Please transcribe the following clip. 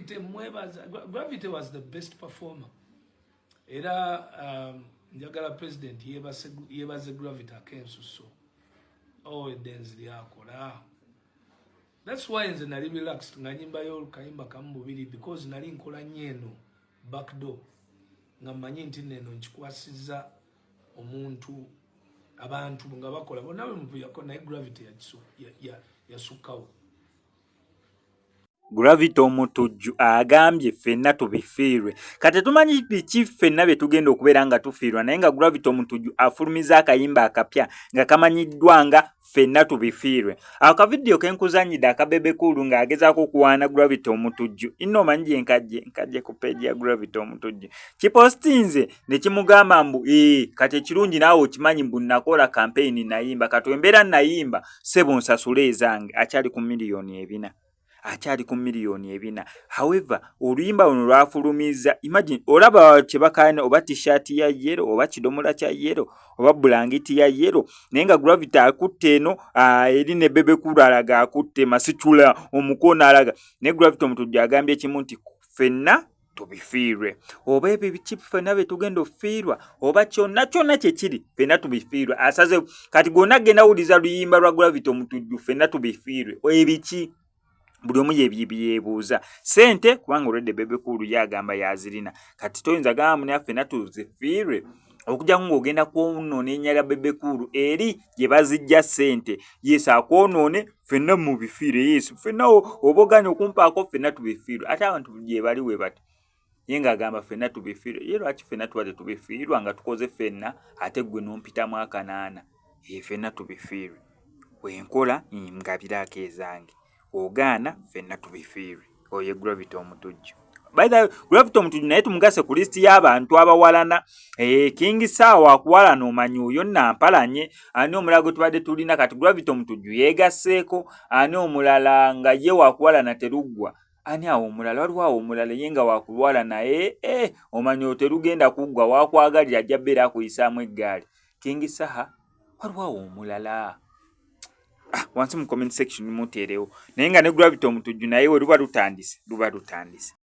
Gravity mwebaza. Gravity was the best performer. Era njagala president yebaze Gravity akensuso. Oh, eddenzi lyakola. That's why nze nali relaxed nga nyimbayo olukayimba kamu bubiri, because nali nkola nnyo eno backdoor, nga mmanyi nti neno nkikwasizza omuntu, abantu nga bakola bonna bemuvuyako, naye Gravity yasukkawo. Gravity Omutujju agambye ffenna tubifiirwe. Kati tetumanyi biki ffenna bye tugenda okubeera nga tufiirwa, naye nga Gravity Omutujju afulumiza akayimba akapya nga kamanyiddwa nga Ffenna Tubifiirwe. Ako kavidiyo ke nkuzannyidde aka Bebe Cool ng'agezaako okuwaana Gravity Omutujju. Inno omanyi gye nkajje? Nkajje ku peegi ya Gravity Omutujju. Kipositinze ne kimugamba mbu ee kati ekirungi naawe okimanyi mbu nakola kampeyini nayimba, kati embeera nayimba ssebo nsasule ezange. Akyali ku 400,000, akyali ku 400,000. However, oluyimba luno lwafulumizza, imagine, olaba kyebakaana oba t-shirt ya yellow oba kidomola kya yellow oba bulangiti ya yellow, naye nga Gravity akutte eno eri ne Bebe Cool alaga akutte masitula omukono alaga. Naye Gravity Omutujju agambye kimu nti ffenna tubifiirwe, oba ebyo biki ffenna bye tugenda okufiirwa, oba kyonna kyonna kye kiri, ffenna tubifiirwe. Asaze kati gwonna genda wuliza luyimba lwa Gravity Omutujju, Ffenna Tubifiirwe. Ebiki buli omu yebyebuuza sente, kubanga olwedde Bebe Cool ye agamba yazirina. Kati toyinza gamba muna ffenna tuzifiirwe okujjako ng'ogenda kwonoona erinnya lya Bebe Cool eri gye bazijja ssente. Yes, akwonoone, ffenna mubifiirwe. Yes, ffenna oba oganye okumpaako, ffenna tubifiirwe. Ate abantu gye bali we bati, ye ng'agamba ffenna tubifiirwe. Ye lwaki ffenna tuba tetubifiirwa nga tukoze ffenna, ate ggwe n'ompitamu akanaana? Ye ffenna tubifiirwe, wenkola ngabiraako ezange, ogaana, ffenna tubifiirwe. Oyo ye Gravity Omutujju. By the way, Gravity Omutujju naye tumugase ku lisiti y'abantu abawalana. King Saha akuwalana, omanyi oyo nampalanye. Ani omulala gwe tubadde tulina? Kati Gravity Omutujju yeegasseeko. Ani omulala nga ye wakuwalana teruggwa? Ani awo omulala? Waliwo awo omulala ye nga wakulwala naye omanyi terugenda kuggwa, wakwagalira ajja bbeera akuyisaamu eggaali. King Saha, waliwo awo omulala. Wansi mu comment section muteerewo. Naye nga ne Gravity Omutujju naye we luba lutandise, luba lutandise.